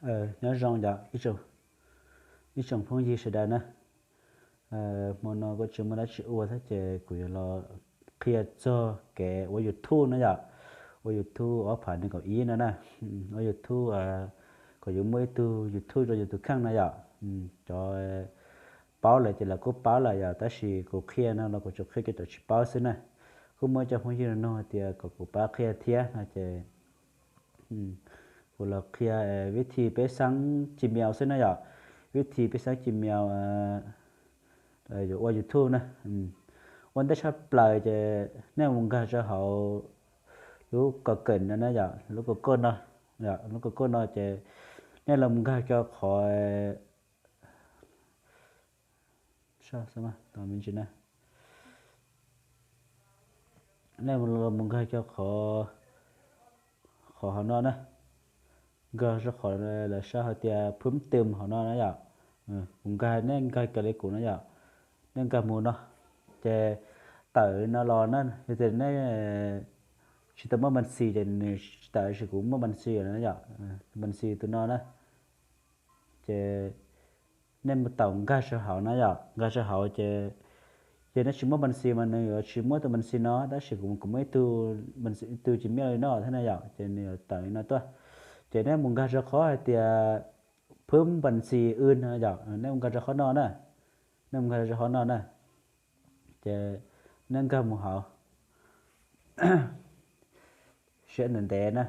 Nyob zoo yom ib tsoom phooj ywg sawv daws na. Hmo no kuj tsis muaj dab tsi ua thiab ces kuv yuav los qhia txog kev ua YouTube na yom. Ua YouTube ob phav nees nkaum ib no na. Ua YouTube kom yuav muaj ib tug YouTube rau yus tus kheej na yom. Cov paub lawm ces lawv kuj paub lawm yom, tab sis kuv qhia no los kuv tsuas qhia cov tsis paub xwb na. Kuj muaj cov phooj ywg nug tias kom kuv pab qhia thiab no ces kuv los qhia vib thi peb xeeb Gmail xwb na yom. Vib thi peb xeeb Gmail yuav ua YouTube na. Ua ntej tshaj plaws ces nej mus nkag rau hauv lub Google no na yom, lub Google no, lub Google no ces nej los mus nkag rau qhov me ntsis na, nej los mus nkag rau qhov, qhov hauv no na, nkag rau qhov lawv sau hais tias phwb twm hauv no na yom. Kuv nkag, nej nkag kiag li kuv na yom, nej nkag mus no ces tawm li no los na, yog tias nej tsis tau muaj npas xis ces nws tsis tawm, tab sis kuv muaj npas xis na yom, npas xis tus no na. Ces nej mus tau nkag sab hauv na yom, nkag sab hauv ces, ces nej tsis muaj npas xis mas nws yuav tsis muaj tus npas xis no, tab sis kuv, kuv muaj ib tug, ib tug Gmail li no thiab na yom, ces nws yuav tawm li no tuaj. Ces nej mus nkag rau qhov hais tias phwb npas xis wb no yom, nej mus nkag rau qhov no na, nej mus nkag rau qhov no na, ces nej nkag mus hauv siab ntev ntev na.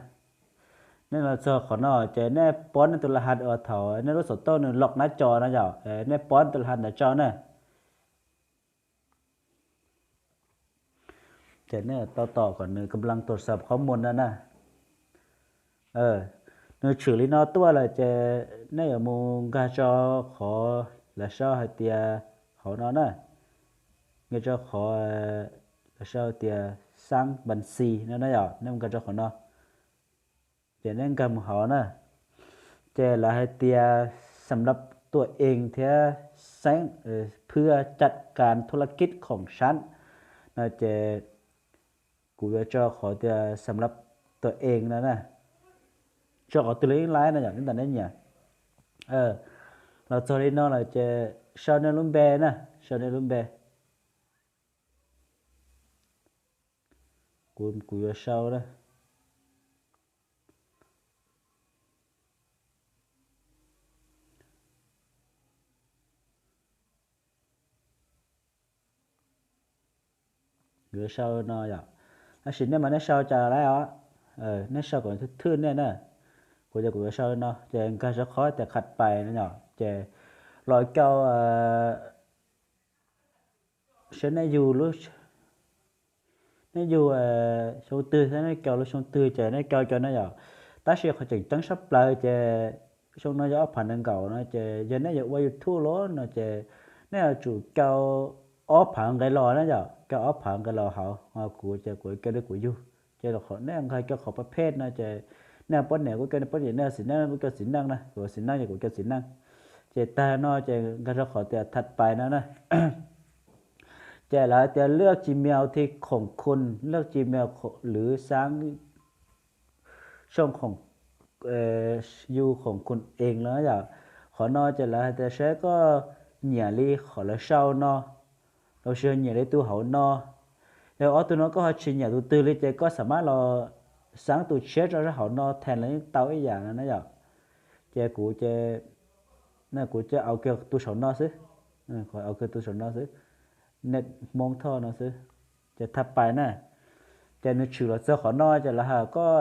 Nej los txog qhov no ces nej pov nej tus laj has uas thaum nej lub xov tooj nws loj nab co na yom, nej pov nej tus laj has ntawd tso na. Ces nej tau tos kom nws kam laj tus xav qhov muag no na. Nws tshwm li no tuaj lawm ces nej yuav mus nkag rau qhov lawv sau hais tias hauv no na, nkag rau qhov lawv sau tias xab npas xis no na yom, nej mus nkag rau qhov no. Ces nej nkag mus hauv na, ces lawv hais tias xam lab tuam ees thiab xeeb phwb caj kas thu laj kij khoom sab no ces kuv yuav tso qhov tias xam lab tuam ees no na, tso qhov twg los yeej laib no yom, neb ntawm nej nyiam. Los txog li no lawm ces sau nej lub npe na, sau nej lub npe. Kuv, kuv yuav sau na. Kuv yuav sau no yom. Tab sis nej mas nej sau cas laib os. Nej sau kom thwj nej na. Kuv ces kuv yuav sau no ces nkag rau qhov tias khaj pais no yom, ces los cau saib nej yug lub, nej yug xyoo twg thiab nej cau lub xyoo twg ces nej cau cov no yom. Tab sis qhov tseem ceeb sab plaws ces xyoo no yog ob phav nees nkaum no ces yog nej yuav ua YouTube los no ces nej yuav tsum cau ob phav nqe los na yom, cau ob phav nqe los hauv. Kuv ces kuv cau li kuv yug, ces nej nkag cau qhov pab phej no ces nej poj niam kuj cau nej poj niam, nej xim neej kuj cau xim neej na, kuv xim neej ces kuv cau xim neej. Ces tag no ces nkag rau qhov tias khaj pais no na. Ces lawv tias lwaj Gmail thi khoom khun, lwaj Gmail lwv xab, xoo khoom, yug khoom khun ees no yom. Qhov no ces lawv hais tias saib koj nyiam li qhov lawv sau no los sis nyiam li tus hauv no. Yog ob tug no koj ho tsis nyiam tus twg li ces koj xam mab los xab tus tshiab rau sab hauv no thaij los yeej tau ib yam no na yom. Ces kuv ces, kuv ces au kiag tus saum no xwb, au kiag tus saum no xwb, nej Hmoob Thoj no xwb. Ces khaj pais na, ces nws tshwm los txog qhov no ces lawv hais koj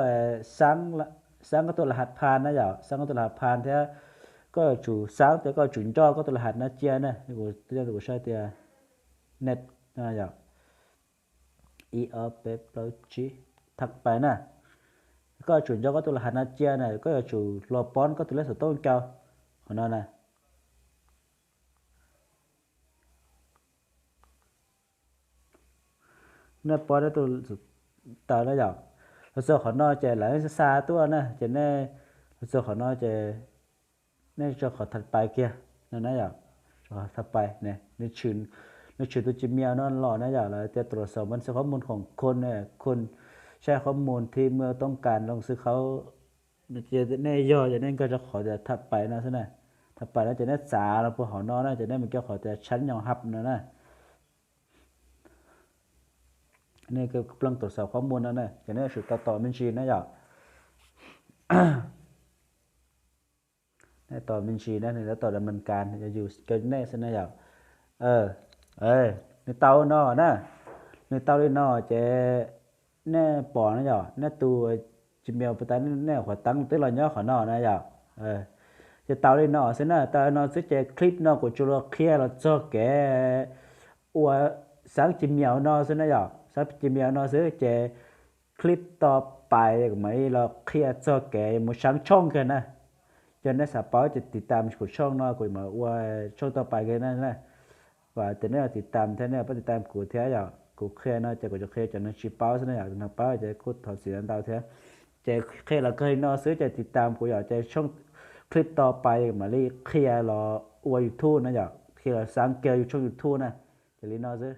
xab koj tus laj has phan na yom, xab koj tus laj has phan thiab koj yuav tsum xab tias koj yuav tsum nco koj tus laj has no cia na. Kuv, kuv sau tias nej, yog ib ob peb plaub tsib, khaj pais na. Koj yuav tsum nco koj tus laj has no cia na, koj yuav tsum los pov koj tus lej xov tooj cau qhov no na. Nej pov nej tus taws na yom. Los txog qhov no ces lawv xa xa tuaj na, ces nej los txog qhov no ces nej tso qhov khaj pais kiag no na yom. Tso qhov khaj pais ne, nws tshwm tus Gmail no los na yom, lawv tias trụ sở mật khẩu khoom khun, khun saib khoom khun thi mưa tông cản lông sư khấu Nej yog ces nej nkag rau qhov tias tham pais no xwb na. Tham pais no ces nej txav los puag hauv no na, ces nej mus rau qhov tias tshab nyo hab no na. Nej plooj tus xaus qhob muag no na, ces nej yuav tsum tau tos me ntsis na yom. Nej tos me ntsis na, nws tab tom da mes kas, yog yus kawg nej xwb na yom. Nws tau no na, nws tau li no ces nej pom na yom, nej tus Gmail puas tas, nej qhov teeb twb los nyob qhov no na yom. Ces tau li no xwb na, tau li no xwb ces clip no kuv tsuas los qhia los txog kev ua xaab Gmail no xwb na yom, xaab Gmail no xwb ces clip tau pais kuv mam li los qhia txog kev mus xaab tshooj kiag na. Yog nej xav paub ces tiv tam kuv tshooj no, kuv mam ua tshooj tau pais kiag na. Vam tias nej los tiv tam thiab, nej pab tiv tam kuv thiab yom. Kuv qhia no ces kuv tsuas qhia cov neeg tsis paub xwb na yom, cov neeg paub ces kuj thov txim ntau thiab. Ces qhia los kawg li no xwb ces tiv tam kuv yom, ces tshooj clip tau pais mam li qhia los ua YouTube na yom, qhia los xaab kiag yus tshooj YouTube na. Ces li no xwb.